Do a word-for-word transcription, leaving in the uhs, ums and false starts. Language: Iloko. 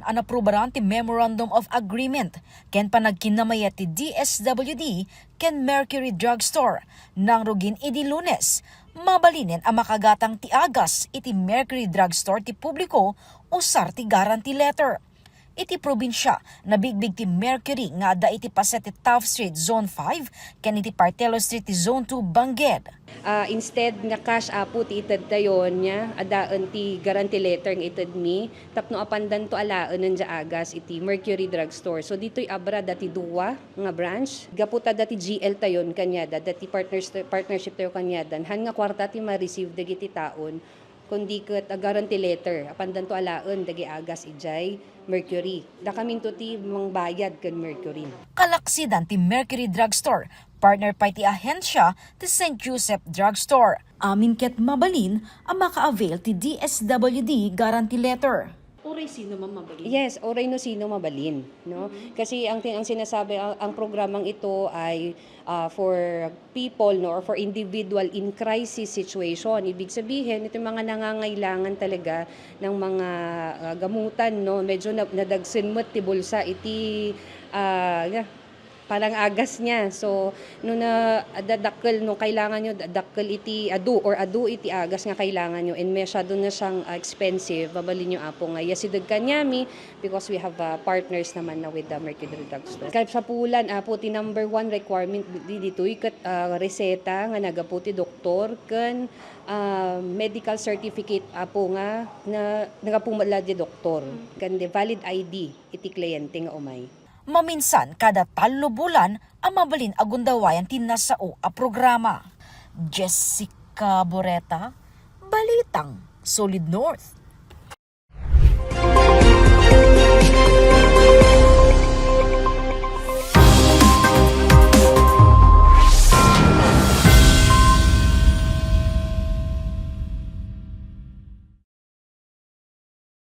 a naprubaran ti Memorandum of Agreement ken panagkinnamayat ti D S W D ken Mercury Drugstore, nang rugin idi Lunes, mabalinen a makagatang ti agas iti Mercury Drugstore ti publiko usar ti guarantee letter. Iti probinsia, nabigbig ti Mercury nga adda iti paset ti Taft Street Zone five ken iti Partello Street ti Zone two Bangged. Ah, instead nga cash, Apo, ti itedtayon, nia, adaen ti guarantee letter nga itedmi tapno apandanto alaenen diay agas iti Mercury Drugstore. So, ditoy abra dati dua nga branch. Gapu ta dati G L tayon kaniada, dati partners, partnership tayo kaniada, han nga kuarta ti ma-receive dagiti taon, kundi ket a guarantee letter, apandanto alaen dagiti agas idiay Mercury. Dakaminto ti mangbayad ken Mercury. Kalaksidan ti Mercury Drugstore, partner pay ti ahensia ti Saint Joseph Drugstore. Amin ket mabalin a maka-avail ti D S W D guarantee letter. Uray sino man mabalin? Yes, uray no sino mabalin, no? Kasi ang tin-, ang sinasabi, ang, ang programang ito ay, ah, for people, no, or for individual in crisis situation. Ibig sabihin, ito yung mga nangangailangan talaga ng mga, ah, gamutan, no? Medyo na-, nadagsen met ti bulsa iti, ah, panangagas niya. So, no na, adda dakkel, no kailangan nyo da-, dakkel iti adu or adu iti agas nga kailangan nyo and masyado na siyang, ah, expensive, mabalin nyo, Apo, nga iyasideg kaniami because we have, ah, partners naman na with the Mercury Drugstore. Kay sa pulan, Apo, ti number one requirement di ditoy ket, ah, reseta nga nagapu ti doktor ken, ah, medical certificate, Apo, nga na, nagapu met la di doktor ken the valid I D iti kliyente nga umay. Maminsan kada tallo bulan a mabalin a gundawayan ti nasao a programa. Jessica Boreta, Balitang Solid North.